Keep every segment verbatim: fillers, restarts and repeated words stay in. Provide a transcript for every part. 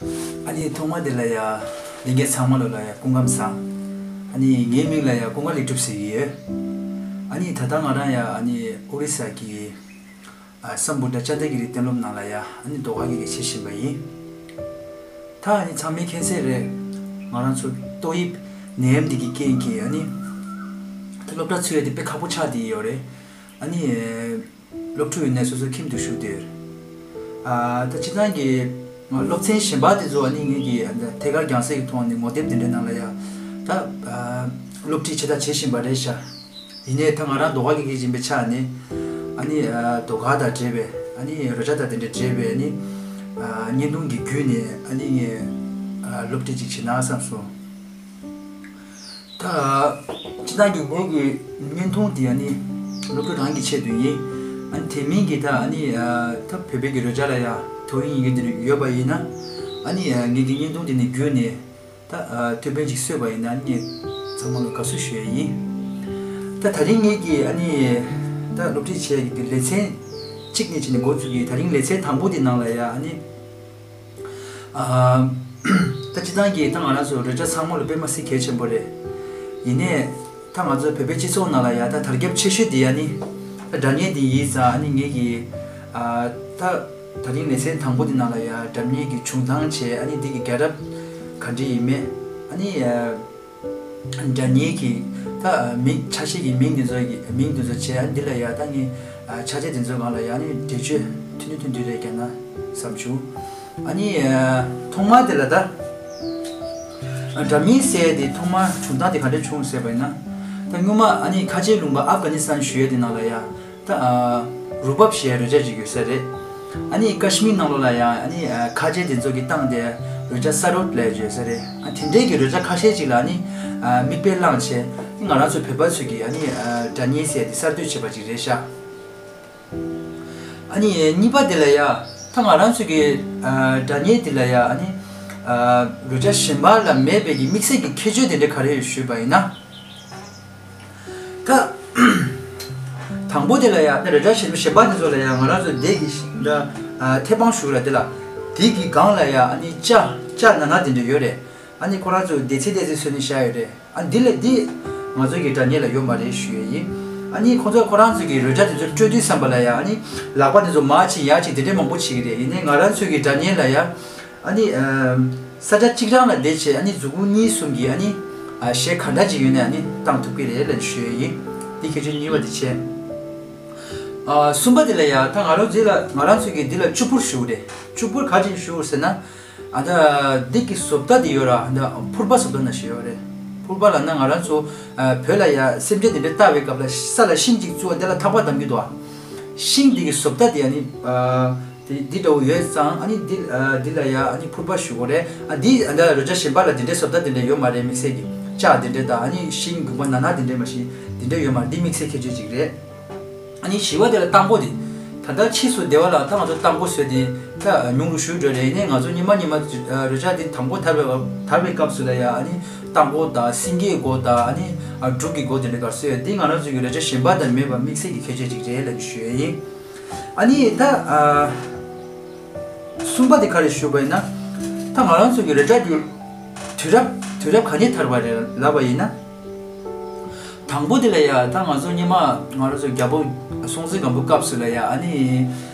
ཨ་ནི་ཐོག་མ་དེ་ལ་ཡ་ལྷན་རྒྱས་ཚང་མ་ལོ་ལ་ཡ་སྐུ་ཁམས་བཟང་། ཨ་ནི་ངའི་མིང་ལ་ཡ་ཀུན་དགའ་ལེགས་གྲུབ་ཟེར་གྱི་ཡོད། ཨ་ནི་ད་ལྟ་ང་རང་ཡ་ཨ་ནི་ཨོ་རི་ས་གི་ཨ་སམ་བྷོ་ཊ་ལྕགས་རྟ་གི་རིགས་གཏན་སློབ་ནང་ལ་ཡ་ཨ་ནི་ཟློས་གར་དགེ་རྒན་བྱེད་བཞིན་པ་ཡིན། ད་ཨ་ནི་ཚང་མས་མཁྱེན་གསལ་རེད། ང་རང་ཚོ་ཏོག་དབྱིབས་ནད་ཡམས་འདི་གི་རྐྱེན་གྱིས་ཨ་ནི་ད་སློབ་གྲྭ་ཚུགས་ཡ་དེ་དཔེ་ཁག་པོ་ཆགས་བསྡད་ཡོད་རེད། ཨ་ནི་སློབ་ཕྲུག་ཡིན་ནའི་སོ་སོའི་ཁྱིམ་དུ་བཞུགས་བསྡད་ཡོད་རེད། ཨ་ད་སྤྱིར་བཏང་གི་སློབ་ཚན་གཞན་པ་དེ་ཚོ་ཨ་ནི་ངེད་ཀྱི་ཨ་ད་ཐད་ཀར་རྒྱང་སྲིང་གི་ཐོག་ནས་ངོ་དེབ་དེ་འདྲའི་ནང་ལ་ཡ་ད་ཨ་སློབ་ཁྲིད་བྱེད་ད་བྱེད་བཞིན་པ་རེད་ཤག་ཡིན་ནའི་ད་ང་རང་ཟློས་གར་དགེ་རྒན་ཡིན་པའི་ཆ་ནས་ཨ་ནི་ཨ་ཟློས་གར་དང་འབྲེལ་བའི་ཨ་ནི་རོལ་ཆ་དང་དེ་འདྲ་འབྲེལ་བའི་ཨ་ནི་ཨ་བརྙན་ཐུང་གི་བརྒྱུད་ནས་ཨ་ནི་ངས་ཨ་སློབ་ཁྲིད་ཅིག་བྱེད་ན་བསམ་སོང་། ད་སྤྱིར་བཏང་གི་ངེད་ཀྱི་བརྙན་ཐུང་དེ་ཨ་ནི་སློབ་ཕྲུག་རང་གི་ཆེད་དུ་ཡིན། ཨ་ནི་དེ་མིན་གྱི་ད་ཨ་ནི་ཨ་ད་བོད་པའི་གི་རོལ་ཆ་ལ་ཡ་དོ་དབྱིངས་ཡིན་གྱི་འདི་ཡོད་པ་ཡིན་ན་ཨ་ནི་ཨ་ངེད་ཀྱི་བརྙན་ཐུང་དེ་ནས་བརྒྱུད་ནས། ད་ཨ་ཐུགས་ཕན་ཅིག་གསོས་པ་ཡིན་ན་ངས་ཚང་མ་ལ་དགའ་བསུ་ཞུ་ཡ་ཡིན། ད་ད་རིང་ངེད་ཀྱིས་ཨ་ནི་ད་སློབ་ཁྲིད་བྱས་ཀྱི་ལེ་ཚན་གཅིག་ནས་བྱས་ནས་འགོ་བཙུགས་ཀྱི། ད་རིང་ལེ་ཚན་དང་པོ་དེ་ནང་ལ་ཡ་ཨ་ནི་ཨ་ད་སྤྱིར་བཏང་གི་ད་ང་རང་ཚོ་རོལ་ཆ་ཚང་མ་ལ་དཔེ་མ་སྲིད་གལ་ཆེན་པོ་རེད། ཡིན་ནའི། ད་ང་ཚོ་བོད་པའི་སྤྱི་ཚོགས་ནང་ལ་ཡ་ད་དར་ཁྱབ་ཆེ་ཤོས་དེ་ཡ་ནི་ད་སྒྲ་སྙན་དེ་ཡིན་ཙང་ཨ་ནི་ངེད་ཀྱི་ཨ་ད་ད་རིང་ལེ་ཚན་དང་པོ་དེ་ནང་ལ་ཡ་སྒྲ་སྙན་གྱི་བྱུང་སྟངས་བྱས། ཨ་ནི་འདི་གི་རྒྱལ་རབས་ག་འདྲ་ཡིན་མིན། ཨ་ནི་ཨ་སྒྲ་སྙན་གྱི་ད་མིང་ཆ་ཤས་ཀྱི་མིང་དེ་ཚོ་གི་མིང་དེ་ཚོ་བྱས། ཨ་ནི་འདི་ལ་ཡ་ད་ངས་ཨ་ཆ་ཤས་དེ་ཚོའི་སྒང་ལ་ཡ་ཨ་ནི་འགྲེལ་བརྗོད་ཐུང་ཐུང་ཐུང་ཐུང་རེ་བརྒྱབ་ན་བསམ་བྱུང་། ཨ་ནི་ཨ་ཐོག་མ་དེ་ལ་ད། སྒྲ་སྙན་ཟེར་དེ་ཐོག་མ་བྱུང་སྟངས་དེ་ག་འདྲ་བྱུང་ཟེར་བ་ཡིན་ན། ད་སྔོན་མ་ཨ་ནི་ཁ་ཆེའི་ལུང་པ་ཨབ་གྷ་ནི་སི་ཐན་ཞུ་ཡས་དེ་ནང་ལ་ཡ། ད་ཨ་རུ་བབ་ཞེས་རོལ་ཆ་ཅིག་ཡོད་ས་རེད། ཨ་ནི་ཀ་ཤི་མིར་ནང་ལོགས་ལ་ཡ་ཨ་ནི་ཨ་ཁ་ཆེ་དེ་ཚོ་གིས་བཏང་སྟེ་རོལ་ཆ་ས་རོད་ལབ་ཡས་ཡོད་ས་རེད། ཨ་དེ་འདྲའི་གི་རོལ་ཆ་ཁ་ཤས་ཅིག་ལ་ཨ་ནི་ཨ་མིག་དཔེ་བླངས་བྱས། ང་རང་ཚོ་བོད་པ་ཚོས་ཀྱིས་ཨ་ནི་ཨ་སྒྲ་སྙན་ཟེར་དེ་གསར་གཏོད་བྱས་པ་ཅིག་རེད་ཤག་ཨ་ནི་གཉིས་པ་དེ་ལ་ཡ། ད་ང་རང་ཚོ་གི་ཨ་སྒྲ་སྙན་དེ་ལ་ཡ་ཨ་ནི་ཨ་རོལ་ཆ་གཞན་པ་ལ་མེད་པའི་གི་དམིགས་བསལ་གྱི་ཁྱད་ཆོས་དེ་འདྲ་ག་རེ་ཡོད་ཞུས་པ་ཡིན་ན། ད་དང་པོ་དེ་ལ་ཡ་ཨ་ནི་རོལ་ཆ་གཞན་གཞན་པ་དེ་ཚོ་ལ་ཡ་ང་རང་ཚོ་སྡེ་གི་འདྲ་ཨ་མཐེ་བོང་ཞུ་ར་དེ་ལ་དེ་གི་སྒང་ལ་ཡ་ཨ་ནི་ལྕགས་ལྕགས་ནག་ནག་དེ་འདྲ་ཡོད་རེད། ཨ་ནི་ཁོ་རང་ཚོ་སྡེ་ཚན་སྡེ་ཚན་བཟོས་ནས་བཞག་ཡོད་རེད། ཨ་འདི་ལས་འདི་ང་ཚོ་གི་སྒྲ་སྙན་ལ་ཡོད་མ་རེད་ཞུ་ཡས་ཡིན། ཨ་ནི་ཁོ་ཚོ་ཁོ་རང་ཚོ་གི་རོལ་ཆ་དེ་ཚོ་དཀྲོལ་དུས་ཙམ་པ་ལ་ཡ་ཨ་ནི་ལག་པ་དེ་ཚོ་མར་ཕྱིན་ཡར་ཕྱིན་དེ་འདྲའི་མང་པོ་བྱེད་ཀྱི་རེད། ཡིན་ནའི་ང་རང་ཚོ་གི་སྒྲ་སྙན་ལ་ཡ་ཨ་ནི་ས་ཆ་གཅིག་རང་ལ་བསྡད་བྱས་ཨ་ནི་མཛུབ་གུ་གཉིས་གསུམ་གྱིས་ཨ་ནི་གཞས་ག་འདྲ་ཅིག་ཡོད་ནའི་ཨ་ནི་བཏང་ཐུབ་ཀྱི་རེད་ལབ་ཞུ་ཡས་ཡིན། འདི་ཁྱད་ཆོས་གཉིས་པ་དེ་བྱས། ཨ་གསུམ་པ་དེ་ལ་ཡ་ད་ང་རང་ཚོ་ལ་ང་རང་ཚོ་གི་འདི་ལ་གཅུ་ཕུར་ཞུ་གི་རེད། གཅུ་ཕུར་ག་ཅིག་ཞུ་ཟེར་ན། ཨ་ད་འདི་གི་བཟོ་ལྟ་དེ་ཡོད་ར། ཨ་ད་ཕུར་པ་བཟོ་ལྟ་ནང་བཞིན་ཡོད་རེད། ཕུར་པ་ལབ་ན་ང་རང་ཚོ་ཨ་བོད་ལ་ཡ་སེམས་ཅན་དེ་འདྲ་བཏགས་པའི་སྐབས་ལ་ས་ལ་ཤིང་གཅིག་བཙུགས་པ་དེ་ལ་ཐག་པ་བསྡམས་ཀྱི་འདུག་ཨ། ཤིང་འདི་གི་བཟོ་ལྟ་དེ་ཨ་ནི་ཨ་དེ་འདི་འདྲ་བོ་ཡོད་ཙང་ཨ་ནི་འདི་ཨ་འདི་ལ་ཡ་ཨ་ནི་ཕུར་པ་ཞུ་དགོས་རེད། ཨ་འདི་ཨ་ད་རོལ་ཆ་གཞན་པ་ལ་དེ་འདྲའི་བཟོ་ལྟ་དེ་འདྲ་ཡོད་མ་རེད། དམིགས་བསལ་གྱི་ལྕགས་དེ་འདྲ་དང་ཨ་ནི་ཤིང་དགུན་ཁ་ནག་ནག་དེ་འདྲ་མ་གཞི་དེ་འདྲ་ཡོད་མ་རེད། འདི་དམིགས་བསལ་ཁྱད་ཆོས་ཅིག་རེད། ཨ་ནི་བཞི་པ་དེ་ལ་སྟག་མགོ་དེ། ད་ལྟ་ཕྱིས་སུ་སྡེ་བ་ལ་ད་ང་ཚོ་སྟག་མགོ་ཟེར་དེ་ད་ཉུང་རུ་ཞུ་འགྲོ་རེད། ཡིན་ནའི་ང་ཚོ་སྔོན་མ་སྔོན་མ་རོལ་ཆ་དེ་དང་པོ་དར་བའི་དར་བའི་སྐབས་སུ་ལ་ཡ་ཨ་ནི་སྟག་མགོ་དང་སེང་གེའི་མགོ་དང་ཨ་ནི་འབྲུག་གི་མགོ་དེ་འདྲ་ག་རེ་ཟེར་ཡ་འདི་ང་རང་ཚོ་གི་རོལ་ཆ་གཞན་པ་དང་མེད་པ་དམིགས་བསལ་གྱི་ཁྱད་ཆོས་ཅིག་རེད་ལབ་ཞུ་ཡ་ཡིན། ཨ་ནི་ད་གསུམ་པ་དེ་ག་རེ་ཞུ་བ་ཡིན་ན། ད་ང་རང་ཚོ་གི་རོལ་ཆ་དེ་དུས་རབས་དུས་རབས་ག་ནས་དར་བ་རེད་ལབ་པ་ཡིན་ན། དང་པོ་དེ་ལ་ཡ་ད་ང་ཚོ་སྔོན་མ་ང་རང་ཚོ་རྒྱལ་པོ་སྲོང་བཙན་སྒམ་པོའི་སྐབས་སུ་ལ་ཡ་ཨ་ནི་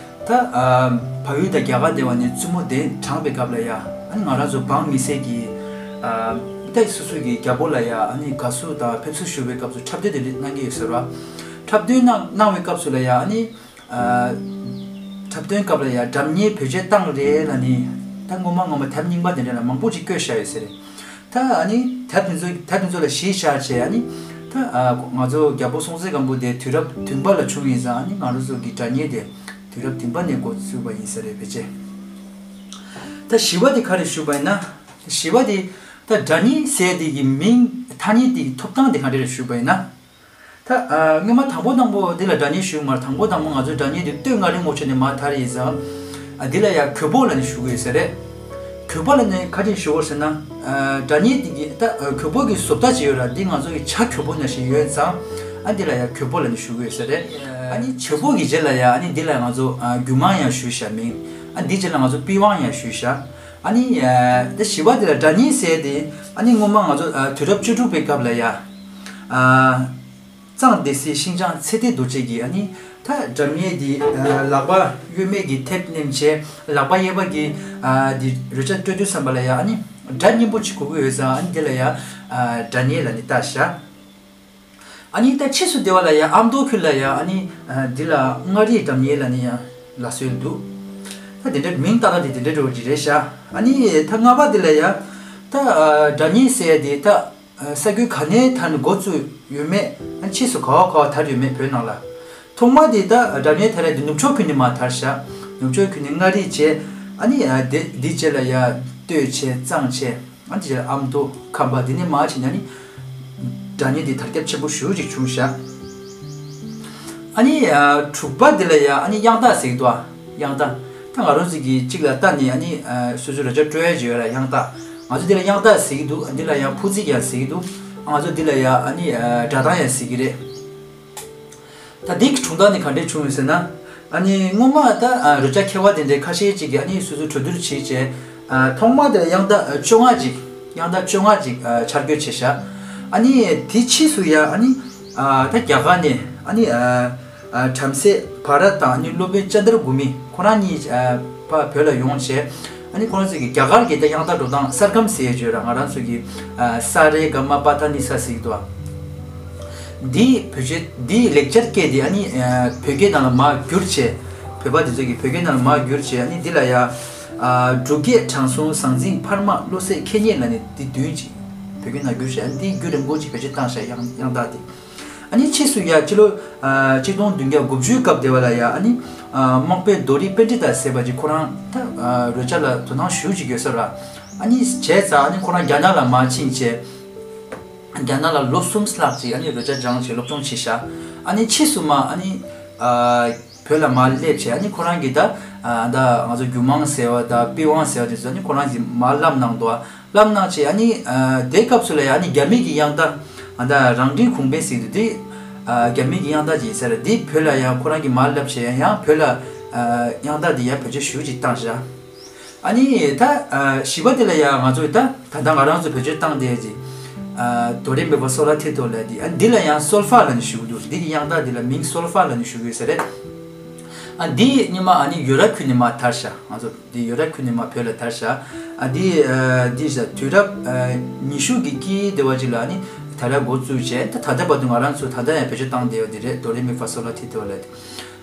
ད་ཨ་བལ་ཡུལ་དང་རྒྱ་གར་སྡེ་བ་ནས་བཙུན་མོ་གདན་དྲངས་པའི་སྐབས་ལ་ཡ་ཨ་ནི་ང་རང་ཚོ་འབངས་མི་སེར་གྱིས་ཨ་ད་སོ་སོ་གི་རྒྱལ་པོ་ལ་ཡ་ཨ་ནི་དགའ་བསུ་དང་ཕེབས་བསུ་ཞུ་བའི་སྐབས་སུ་འཁྲབ་སྟོན་དེ་འདྲ་གནང་གི་ཡོད་ཟེར་བ། འཁྲབ་སྟོན་གནང་གནང་བའི་སྐབས་སུ་ལ་ཡ་ཨ་ནི་ཨ་འཁྲབ་སྟོན་སྐབས་ལ་ཡ་སྒྲ་སྙན་བེད་སྤྱོད་བཏང་རེད་ལབ་ནི་ད་སྔོན་མ་སྔོན་མ་དེབ་རྙིང་པ་དེ་འདྲ་ལ་མང་པོ་ཅིག་བཀོད་བཞག་ཡོད་ཟེར། ད་ཨ་ནི་དེབ་དེ་ཚོ་དེབ་དེ་ཚོ་ལ་གཞི་བཞག་བྱས་ཨ་ནི་ད་ཨ་ང་ཚོ་རྒྱལ་པོ་སྲོང་བཙན་སྒམ་པོ་དེ་དུས་རབས་བདུན་པ་ལ་བྱུང་ཡིན་ཙང་ཨ་ནི་ང་རང་ཚོ་གི་སྒྲ་སྙན་དེ་དུས་རབས་བདུན་པ་ནས་འགོ་བཙུགས་པ་ཡིན་ས་རེད་ཕལ་ཆེར། ད་བཞི་པ་དེ་ག་རེ་ཞུས་པ་ཡིན་ན། བཞི་པ་དེ་ད་སྒྲ་སྙན་ཟེར་དེ་གི་མིང་ཐ་སྙད་དེ་གི་ཐོབ་སྟངས་དེ་ག་འདྲ་རེད་ཞུས་པ་ཡིན་ན། ད་ཨ་སྔོན་མ་དང་པོ་དང་པོ་འདི་ལ་སྒྲ་སྙན་ཞུས་མ་རེད། དང་པོ་དང་པོ་ང་ཚོའི་སྒྲ་སྙན་འདི་སྟོད་མངའ་རིས་ངོས་ཕྱོགས་ནས་མར་དར་ཡིན་ཙང་། ཨ་འདི་ལ་ཡ་གོས་པོ་ལབ་ནས་ཞུ་གི་ཡོད་ས་རེད། གོས་པོ་ལབ་ནས་ག་རེ་ཞུ་དགོས་ཟེར་ན། ཨ་སྒྲ་སྙན་འདི་གི་ད་ཨ་གོས་པོ་གི་བཟོ་ལྟ་ཅིག་ཡོད་ར། འདི་ང་ཚོ་གི་བྱ་གོས་པོ་ནང་བཞིན་ཡོད་ཙང་། ཨ་འདི་ལ་ཡ་གོས་པོ་ལབ་ནས་ཞུ་གི་ཡོད་ས་རེད། ཨ་ནི་བྱ་གོས་ཀྱི་རྗེས་ལ་ཡ་ཨ་ནི་འདི་ལ་ང་ཚོ་ཨ་རྒྱུ་མང་ཡང་ཞུས་ཤག་མིང་། ཨ་འདི་རྗེས་ལ་ང་ཚོ་པི་ཝང་ཡང་ཞུས་ཤག་ཨ་ནི་ཨ་ད་བཞི་པ་དེ་ལ་སྒྲ་སྙན་ཟེར་ཏེ། ཨ་ནི་སྔོན་མ་ང་ཚོ་ཨ་དུས་རབས་བཅུ་དྲུག་པའི་སྐབས་ལ་ཡ། ཨ་གཙང་སྡེ་སྲིད་ཤིན་ཅང་ཚེ་བརྟན་རྡོ་རྗེ་གིས་ཨ་ནི་ད་སྒྲ་སྙན་འདི་ཨ་ལག་པ་གཡོན་མས་ཀྱིས་ཐེབས་མནན་བྱས། ལག་པ་གཡས་པ་གིས་ཨ་འདི་རོལ་ཆ་དཀྲོལ་དུས་ཙམ་པ་ལ་ཡ། ཨ་ནི་སྒྲ་སྙན་པོ་ཅིག་གོ་གི་ཡོད་ཙང་། ཨ་ནི་དེ་ལ་ཡ་ཨ་སྒྲ་སྙན་ལབ་ནས་བཏགས་ཤག་ཨ་ནི་ད་ཕྱིས་སུ་དེ་བ་ལ་ཡ་ཨ་མདོ་ཁུལ་ལ་ཡ། ཨ་ནི་ཨ་འདི་ལ་མངའ་རིས་སྒྲ་སྙན་ལབ་ནས་ཡ་ལབ་སྲོལ་འདུག་ད་དེ་འདྲའི་མིང་བཏགས་ད་དེ་དེ་འདྲའི་འགྲོ་གི་རེད་ཤག་ཨ་ནི་ད་ལྔ་པ་དེ་ལ་ཡ། ད་ཨ་སྒྲ་སྙན་ཟེར་དེ་ད་ཨ་ས་ཁུལ་ག་ནས་དར་ནས་འགོ་བཙུགས་ཡོད་མེད། ཨ་ཕྱིས་སུ་ག་བ་ག་བ་དར་ཡོད་མེད་བོད་ནང་ལ། ཐོག་མ་དེ་ད་སྒྲ་སྙན་དར་ཡ་དེ་ནུབ་ཕྱོགས་ཁུལ་ནས་མར་དར་ཤག་ནུབ་ཕྱོགས་ཁུལ་ནས་མངའ་རིས་བྱས། ཨ་ནི་ཨ་དེ་དེ་རྗེས་ལ་ཡ་སྟོད་བྱས། གཙང་བྱས། ཨ་ནི་དེ་རྗེས་ལ་ཨ་མདོ་ཁམས་པ། དེ་ནས་མར་ཕྱིན་ནས་ཨ་ནི་སྒྲ་སྙན་དེ་དར་ཁྱབ་ཆེན་པོ་ཞེ་པོ་ཅིག་བྱུང་ཤག་ཨ་ནི་ཨ་དྲུག་པ་དེ་ལ་ཡ་ཨ་ནི་དབྱངས་རྟགས་ཟེར་གྱི་འདུག་ཨ། དབྱངས་རྟགས། ད་ང་རང་ཚོ་གིས་གཅིག་ལ་བལྟས་ནས་ཨ་ནི་ཨ་སོ་སོའི་རོལ་ཆ་དཀྲོལ་ཡ་ཅིག་ཡོད་ལ། དབྱངས་རྟགས། ང་ཚོ་འདི་ལ་དབྱངས་རྟགས་ཟེར་གྱི་འདུག་འདི་ལ་ཡང་འཕུར་རྩེད་ཀྱང་ཟེར་གྱི་འདུག་ང་ཚོ་འདི་ལ་ཡ་ཨ་ནི་ཨ་སྒྲ་གདངས་ཡང་ཟེར་གྱི་རེད། ད་འདི་གི་གྲུང་མཐའ་ནི་ག་འདྲས་བྱུང་ཡོད་ཟེར་ན། ཨ་ནི་སྔོན་མ་ད་ཨ་རོལ་ཆ་མཁས་པ་དེ་འདྲའི་ཁ་ཤས་ཅིག་གིས་ཨ་ནི་སོ་སོའི་གྲོས་བསྡུར་བྱས་བྱས། ཨ་ཐོག་མ་དེ་ལ་དབྱངས་རྟགས་ཨ་བཅོ་ལྔ་ཅིག་དབྱངས་རྟགས་བཅོ་ལྔ་ཅིག་ཨ་འཆར་འགོད་བྱས་ཤག་ཨ་ནི་དེ་ཕྱིས་སུ་ཡ་ཨ་ནི་ཨ་ད་རྒྱ་གར་ནས་ཨ་ནི་ཨ་ཨ་བྲམ་ཟེ་བྷ་ར་དང་ཨ་ནི་སློབ་དཔོན་ཙནྡྲ་གོ་མི་ཁོ་རང་གཉིས་ཨ་ཕར་བོད་ལ་ཡོང་བྱས། ཨ་ནི་ཁོ་རང་ཚོ་གིས་རྒྱ་གར་གྱི་ད་དབྱངས་རྟགས་འགྲོ་སྟངས་སར་གམ་ཟེར་ཡས་ཅིག་ཡོད་ར། ང་རང་ཚོ་གི་ཨ་ས་རེ་ག་མ་པ་ད་ནི་ས་ཟེར་གྱི་འདུག་ཨ། འདི་བོད་ཆས་འདི་ལེགས་སྦྱར་སྐད་དེ་ཨ་ནི་ཨ་བོད་སྐད་ནང་ལ་མར་བསྒྱུར་བྱས། བོད་པ་དེ་ཚོ་གིས་བོད་སྐད་ནང་ལ་མར་བསྒྱུར་བྱས། ཨ་ནི་འདི་ལ་ཡ་ཨ་འབྲུག་རྒྱལ་དྲང་སྲོང་ཟང་ཟིང་འཕར་མ་བློ་གསལ་ཁེ་ཉེ་ལབ་ནས་འདི་བདུན་ཅིག་བོད་སྐད་ནང་བསྒྱུར་བྱས། ཨ་ནི་འདི་བསྒྱུར་རིམ་གོ་ཅིག་བེད་སྤྱོད་བཏང་ཤག་དབྱངས་དབྱངས་རྟགས་དེ། ཨ་ནི་ཕྱིས་སུ་ཡ་སྤྱི་ལོ་ཨ་གཅིག་སྟོང་བདུན་བརྒྱ་དགུ་བཅུའི་སྐབས་དེ་བ་ལ་ཡ། ཨ་ནི་ཨ་དམག་དཔོན་རྡོ་རི་པཎྜི་ཏ་ཟེར་བ་ཅིག་ཁོ་རང་ད་ཨ་རོལ་ཆ་ལ་དོ་སྣང་ཞེ་པོ་ཅིག་ཡོད་ས་ར། ཨ་ནི་བྱས་ཙང་ཨ་ནི་ཁོ་རང་རྒྱ་ནག་ལ་མར་ཕྱིན་བྱས། རྒྱ་ནག་ལ་ལོ་གསུམ་ལྷག་ཅིག་ཨ་ནི་རོལ་ཆ་སྦྱངས་བྱས་སློབ་སྦྱོང་བྱས་ཤག་ཨ་ནི་ཕྱིས་སུ་མར་ཨ་ནི་ཨ་བོད་ལ་མར་སླེབས་བྱས། ཨ་ནི་ཁོ་རང་གིས་ད་ཨ་ད་ང་ཚོ་སྒྱུ་མང་ཟེར་བ་དང་པི་ཝང་ཟེར་བ་དེ་ཚོ་ཨ་ནི་ཁོ་རང་གིས་མར་བསླབས་གནང་འདུག་བསླབས་གནང་བྱས། ཨ་ནི་ཨ་དེའི་སྐབས་སུ་ལ་ཡ་ཨ་ནི་རྒྱ་མི་གི་དབྱངས་རྟགས། ཨ་ད་རང་འགྲིག་གུང་པེ་ཟེར་དུས་དེ་ཨ་རྒྱ་མི་གི་དབྱངས་རྟགས་ཅིག་ཡིན་ས་རེད། དེ་བོད་ལ་ཡང་ཁོ་རང་གིས་མར་བསླབས་བྱས། ཡང་བོད་ལ་ཨ་དབྱངས་རྟགས་དེ་ཡང་བེད་སྤྱོད་ཞེ་པོ་ཅིག་བཏང་ཤག་ཨ་ནི་ད་ཨ་བཞི་པ་དེ་ལ་ཡང་ང་ཚོས་ད་ད་ལྟ་ང་རང་ཚོ་བེད་སྤྱོད་བཏང་བསྡད་ཀྱི་ཨ་དོ་རེ་མི་ཕ་སོ་ལ་ཐི་དོ་ལབ་དེ། ཨ་འདི་ལ་ཡང་སོལ་ཧྥ་ལབ་ནས་ཞུ་གི་འདུག་འདི་གི་དབྱངས་རྟགས་འདི་ལ་མིང་སོལ་ཧྥ་ལབ་ནས་ཞུ་གི་ཡོད་ས་རེད། ཨ་འདི་སྔོན་མ་ཨ་ནི་ཡོ་རོབ་ཁུལ་ནས་མར་དར་ཤག་ང་ཚོ་འདི་ཡོ་རོབ་ཁུལ་ནས་མར་བོད་ལ་དར་ཤག་ཨ་འདི་ཨ་འདི་ཤག་དུས་རབས་ཨ་ཉི་ཤུ་གི་དཀྱིལ་དེ་བ་ཅིག་ལ་ཨ་ནི་དར་ཡ་འགོ་བཙུགས་བྱས། ད་ད་ལྟ་བར་དུ་ང་རང་ཚོ་ད་ལྟ་ཡང་བེད་སྤྱོད་བཏང་བསྡད་ཡོད་འདི་རེད། དོ་རེ་མི་ཕ་སོ་ལ་ཐི་དོ་ལབ་དེ།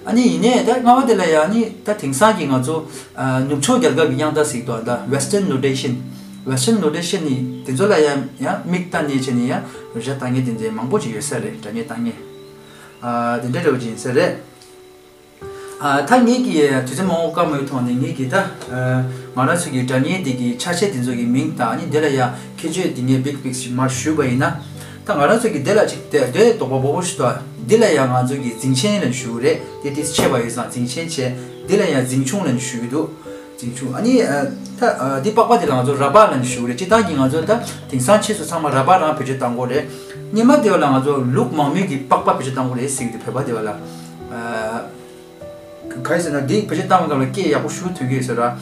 ཨ་ནི་ཡིན་ནའི་ད་ལྔ་པ་དེ་ལ་ཡ་ཨ་ནི་ད་དེང་སང་གི་ང་ཚོ་ཨ་ནུབ་ཕྱོགས་རྒྱལ་ཁབ་ཀྱི་དབྱངས་རྟགས་ཟེར་གྱི་འདུག་ཨ་ད་Western Notation། Western Notation་ནི་དེ་ཚོ་ལ་ཡ་ཡང་མིག་བལྟས་ནས་བྱས་ནས་ཡང་རོལ་ཆ་བཏང་མཁན་དེ་འདྲའི་མང་པོ་ཅིག་ཡོད་ས་རེད། སྒྲ་སྙན་བཏང་མཁན་ཨ་དེ་འདྲ་འདྲ་བོ་ཅིག་ཡིན་ས་རེད། ཨ་ད་ངེད་ཀྱིས་དུས་ཚོད་མང་པོ་བཀག་མེད་ཐོག་ནས་ངེད་ཀྱིས་ད་ཨ་ང་རང་ཚོ་གི་སྒྲ་སྙན་འདི་གི་ཆ་ཤས་དེ་ཚོ་གི་མིང་དང་ཨ་ནི་དེ་ལ་ཡ་ཁྱད་ཆོས་འདི་ངས་big picture་མར་ཞུས་པ་ཡིན་ན། ད་ང་རང་ཚོ་གི་དེ་ལ་ཅིག་དེ་དེ་དོགས་པ་སྦོམ་པོ་ཞིག་འདུག་འདི་ལ་ཡ་ང་ཚོ་གི་འཛིང་ཆེན་ལབ་ནས་ཞུ་གི་རེད། དེ་དེ་ཆད་པ་ཡོད་ཙང་འཛིང་ཆེན་བྱས། འདི་ལ་ཡ་འཛིང་ཆུང་ལབ་ནས་ཞུ་གི་འདུག་འཛིང་ཆུང་། ཨ་ནི་ཨ་ད་ཨ་འདི་པགས་པ་དེ་ལ་ང་ཚོ་ར་པ་ལབ་ནས་ཞུ་གི་རེད། སྤྱིར་བཏང་གི་ང་ཚོ་ད་དེང་སང་ཕྱིས་སུ་ཚང་མ་ར་པ་རང་བེད་སྤྱོད་བཏང་གི་ཡོད་རེད། སྔོན་མ་དེ་བ་ལ་ང་ཚོ་ལུག་མང་མོས་ཀྱི་པགས་པ་བེད་སྤྱོད་བཏང་གི་ཡོད་རེད་ཟེར་གི་འདུག་བོད་པ་དེ་བ་ལ་ཨ། ག་རེ་ཟེར་ན་འདི་བེད་སྤྱོད་བཏང་བའི་སྐབས་ལ་སྐད་ཡག་པོ་ཞེ་པོ་ཐོན་གྱི་ཡོད་ཟེར་ར།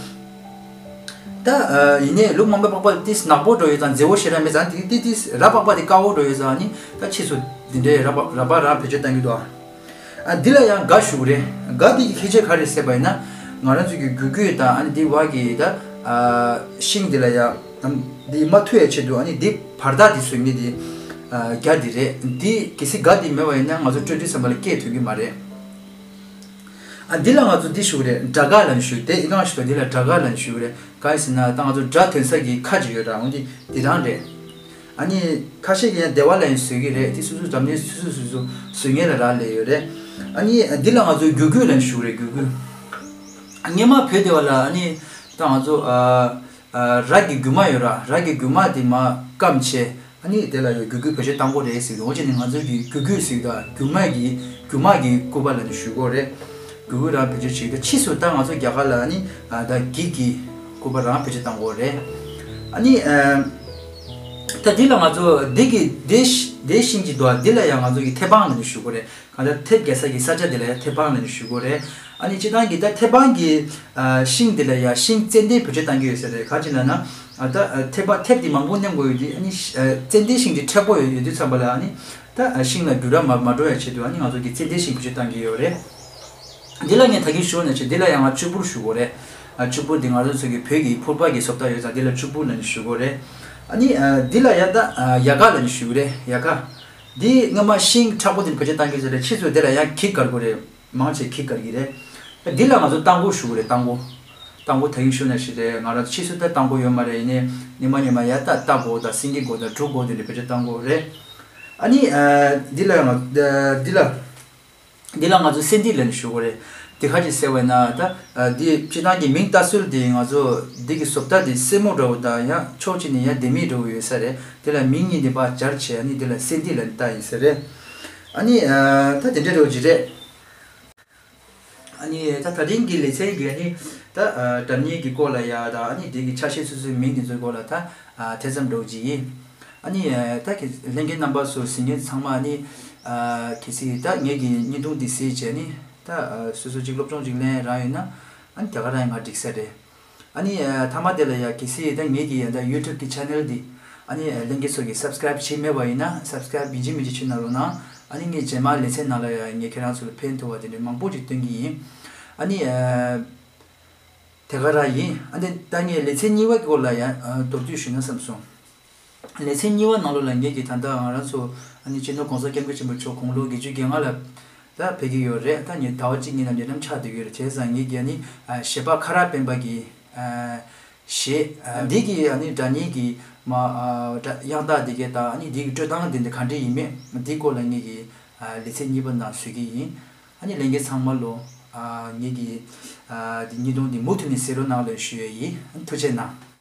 ད་ཨ་ཡིན་ནའི་ལུག་མང་པོའི་པགས་པ་ཏིས་ནག་པོ་འགྲོ་ཡོད་ཙང་མཛེས་པོ་ཞེ་དྲག་མེད་ཙང་། དེ་དེ་ཏིས་ར་པགས་པ་དེ་དཀར་པོ་འགྲོ་ཡོད་ཙང་། ཨ་ནི་ད་ཕྱིས་སུ་འདི་འདྲའི་ར་པགས་ར་པགས་རང་བེད་སྤྱོད་བཏང་གི་འདུག་ཨ། ཨ་འདི་ལ་ཡང་ག་ཞུ་གི་རེད། ག་འདི་གི་ཁྱད་ཆོས་ག་རེ་ཟེར་བ་ཡིན་ན། ང་རང་ཚོ་གི་གུ་གུ་དང་ཨ་ནི་འདི་བ་གི་ད་ཨ་ཤིང་འདི་ལ་ཡང་འདི་མ་ཐུག་ཡ་ཆེད་དུ་ཨ་ནི་འདི་བར་ཐག་འདི་བཟོ་མཁན་འདི་ཨ་ག་འདི་རེད། འདི་གལ་སྲིད་ག་འདི་མེད་པ་ཡིན་ན་ང་ཚོ་དཀྲོལ་དུས་ཙམ་པ་ལ་སྐད་ཐོན་གི་མ་རེད། ཨ་འདི་ལ་ང་ཚོ་འདི་ཞུ་གི་རེད། སྒྲ་ག་ལབ་ནས་ཞུ། དེ་ཨི་ཁང་ཞིག་ཏུ་འདི་ལ་སྒྲ་ག་ལབ་ནས་ཞུ་གི་རེད། གང་ཡིན་ཟེར་ན་ད་ང་ཚོ་སྒྲ་ཐོན་ས་གི་ཁ་ཅིག་ཡོད་ར། འོ་འདི་འདི་རང་རེད། ཨ་ནི་ཁ་ཤས་ཀྱིས་ཡང་སྡེ་བ་ལབ་ནས་བཟོ་གི་རེད། དེ་སོ་སོའི་འཛམ་གླིང་སོ་སོ་སོ་སོ་བཟོ་མཁན་ལ་རག་ལས་ཡོད་རེད། ཨ་ནི་འདི་ལ་ང་ཚོ་གུ་གུ་ལབ་ནས་ཞུ་གི་རེད། གུ་གུ། སྔོན་མ་བོད་སྡེ་བ་ལ་ཨ་ནི་ད་ང་ཚོ་ཨ་ཨ་ར་གི་རྒྱུ་མ་ཡོད་ར། ར་གི་རྒྱུ་མ་དེ་མར་སྐམ་བྱས། ཨ་ནི་དེ་ལ་ཡང་གུ་གུ་བེད་སྤྱོད་བཏང་གི་རེད་ཟེར་གི་འདུག་འོ་བྱས་ནས་ང་ཚོ་གི་གུ་གུ་ཟེར་གི་འདུག་རྒྱུ་མ་གི་རྒྱུ་མ་གི་སྐུད་པ་ལབ་ནས་ཞུ་གི་རེད། གུ་གུ་རང་བེད་སྤྱོད་བྱེད་ཀྱི་འདུག་ཕྱིས་སུ་ད་ང་ཚོ་རྒྱ་གར་ལ་ཨ་ནི་ཨ་ད་གི་གི་སྐུད་པ་རང་བེད་སྤྱོད་བཏང་གི་རེད། ཨ་ནི་ཨ་ད་འདི་ལ་ང་ཚོ་འདི་གི་འདི་ཤ་ དེའི་ཤིང་གཅིག་འདུག་ཨ། འདི་ལ་ཡང་ང་ཚོ་གི་ཐེ་བང་ལབ་ནས་ཞུ་དགོས་རེད། གང་ལྟར་ཐེབས་རྒྱག་ས་གི་ས་ཆ་འདི་ལ་ཡང་ཐེ་བང་ལབ་ནས་ཞུ་དགོས་རེད། ཨ་ནི་སྤྱིར་བཏང་གི་ད་ཐེ་བང་གི་ཨ་ཤིང་འདི་ལ་ཡང་ཤིང་ཙན་དན་བེད་སྤྱོད་བཏང་གི་ཡོད་ས་རེད། གང་ཅི་ལབ་ན་ཨ་ད་ཨ་ཐེབས་པ་ཐེབས་འདི་མང་པོ་མནན་དགོས་ཡོད་དུས། ཨ་ནི་ཤ་ཨ་ཙན་དན་ཤིང་འདི་མཁྲེགས་པོ་ཡོད་ཡོད་དུས་ཙམ་པ་ལ། ཨ་ནི་ད་ཨ་ཤིང་ལ་འགྱུར་བ་མ་མ་འགྲོ་ཡ་ཆེད་དུ། ཨ་ནི་ང་ཚོ་གི་ཙན་དན་ཤིང་བེད་སྤྱོད་བཏང་གི་ཡོད་རེད། འདི་ལ་ངས་ད་གིན་ཞུས་ནང་བཞིན་འདི་ལ་ཡང་ང་ཕྱུར་བུར་ཞུ་དགོས་རེད། ཨ་ཕྱུར་བུར་འདི་ང་རང་ཚོ་གི་བོད་ཀྱི་ཕུར་པ་གི་བཟོ་ལྟ་ཡོད་ཙང་འདི་ལ་ཕྱུར་བུར་ལབ་ནས་ཞུ་དགོས་རེད། ཨ་ནི་ཨ་འདི་ལ་ཡ་ད་ཨ་ཡལ་ག་ལབ་ནས་ཞུ་གི་རེད། ཡལ་ག་འདི་སྔོན་མ་ཤིང་མཁྲེགས་པོ་འདི་བེད་སྤྱོད་བཏང་གི་ཡོད་ས་རེད། ཕྱིས་སུ་འདི་ལ་ཡང་གིག་བཀར་དགོས་རེད། མང་ཆེ་གིག་བཀར་གི་རེད། འདི་ལ་ང་ཚོ་རྟ་མགོ་ཞུ་གི་རེད། རྟ་མགོ། རྟ་མགོ་ད་གིན་ཞུས་ནང་བཞིན་རེད། ང་རང་ཚོ་ཕྱིས་སུ་ད་རྟ་མགོ་ཡོད་མ་རེད། ཡིན་ནའི་སྔོན་མ་སྔོན་མ་ཡ་ད་རྟ་མགོ་དང་སེང་གེ་མགོ་དང་གྲུ་མགོ་དེ་འདྲ་བེད་སྤྱོད་བཏང་གི་ཡོད་རེད། ཨ་ནི་ཨ་འདི་ལ་ང་ཨ་འདི་ལ། འདི་ལ་ང་ཚོ་སེ་འདི་ལབ་ནས་ཞུ་དགོས་རེད། འདི་ག་ཅིག་ཟེར་བས་ན་ད་ཨ་འདི་སྤྱིར་བཏང་གི་མིང་བཏགས་སྲོལ་འདི་ང་ཚོ་འདི་གི་བཟོ་ལྟ་འདི་སེར་མོ་འདྲ་བོ་དང་ཡང་ཕྱོགས་གཅིག་ནས་ཡང་ལྡེ་མིག་འདྲ་བོ་ཡོད་ས་རེད། འདི་ལ་མིང་གཉིས་འདི་ཕར་སྦྱར་བྱས། ཨ་ནི་འདི་ལ་སེ་འདི་ལབ་ནས་བཏགས་ཡིན་ས་རེད། ཨ་ནི་ཨ་ད་དེ་འདྲ་འདྲ་བོ་ཅིག་རེད། ཨ་ནི་ད་ད་རིང་གི་ལེ་ཚན་གྱི་ཨ་ནི་ད་ཨ་སྒྲ་སྙན་གྱི་སྐོར་ལ་ཡ་དང་། ཨ་ནི་དེ་གི་ཆ་ཤས་སོ་སོའི་མིང་དེ་ཚོའི་སྐོར་ལ་ད་ཨ་དེ་ཙམ་འདྲ་བོ་ཅིག་ཡིན། ཨ་ནི་ཨ་ད་གི་ལྷན་རྒྱས་རྣམ་པ་ཚོ་གཟིགས་མཁན་ཚང་མ་ཨ་ནི་ཨ་གལ་སྲིད་ད་ངེད་ཀྱི་བརྙན་ཐུང་འདི་གཟིགས་བྱས་ནི་ད་ཨ་སོ་སོ་ཅིག་སློབ་སྦྱོང་ཅིག་ལེན་རང་ཡོད་ན། ཨ་ནི་དེ་ག་རང་ཡིན་ང་འགྲིག་ས་རེད། ཨ་ནི་ཨ་མཐའ་མ་དེ་ལ་ཡ་གལ་སྲིད་ད་ངེད་ཀྱི་ཡ་ད་ཡུ་ཊུབ་གི་ཆེ་ནལ་འདི་ཨ་ནི་ཨ་ལྷན་རྒྱས་ཚོ་གིས་སབ་སི་ཀ་རེབ་བྱས་མེད་པ་ཡིན་ན་སབ་སི་ཀ་རེབ་ཡིན་གཅིག་མིན་གཅིག་བྱེད་གནང་རོགས་གནང་། ཨ་ནི་ངས་རྗེས་མ་ལེ་ཚན་ནང་ལ་ཡ་ངས་ཁྱེད་རང་ཚོ་ལ་ཕན་ཐོགས་པ་དེ་འདྲ་མང་པོ་ཅིག་སྟོན་གྱི་ཡིན། ཨ་ནི་ཨ་དེ་ག་རང་ཡིན། ཨ་ནི་ད་ངས་ལེ་ཚན་གཉིས་པ་གི་སྐོར་ལ་ཡ་ཨ་མདོར་བསྡུས་ཞུས་ན་བསམ་སོང་། ལེ་ཚན་གཉིས་པ་ནང་ལོགས་ལ་ངེད་ཀྱིས་ད་ལྟ་ང་རང་ཚོ་ཨ་ནི་སྤྱི་ནོར་༸གོང་ས་༸སྐྱབས་མགོན་ཆེན་པོ་མཆོག་དགུང་ལོ་བརྒྱད་ཅུ་གྱ་ལྔ་ལ་ད་ཕེབས་ཀྱི་ཡོད་རེད། ད་ངས་ཟླ་བ་གཅིག་གཉིས་ནང་ཉེ་ལམ་ཆགས་བསྡད་ཀྱི་ཡོད་རེད། བྱས་ཙང་ངེད་ཀྱིས་ཨ་ནི་ཨ་གཞས་པ་ཁ་རག་སྤེན་པ་གི་ཨ་གཞས་ཨ་འདི་གི་ཨ་ནི་སྒྲ་སྙན་གྱི་མ་ཨ་སྒྲ་དབྱངས་རྟགས་འདི་གས་དང་། ཨ་ནི་འདི་གི་སྤྲོད་སྟངས་འདི་འདི་ག་འདྲ་ཡིན་མེད་འདི་སྐོར་ལ་ངེད་ཀྱིས་ཨ་ལེ་ཚན་གཉིས་པ་ནང་བཟོ་གི་ཡིན། ཨ་ནི་ལྷན་རྒྱས་ཚང་མ་ལོ་ཨ་ངེད་ཀྱི་ཨ་འདི་བརྙན་ཐུང་འདི་མུ་མཐུད་ནས་གཟིགས་རོགས་གནང་ལབ་ཞུ་ཡས་ཡིན། ཨ་ནི་ཐུགས་རྗེ་གནང་།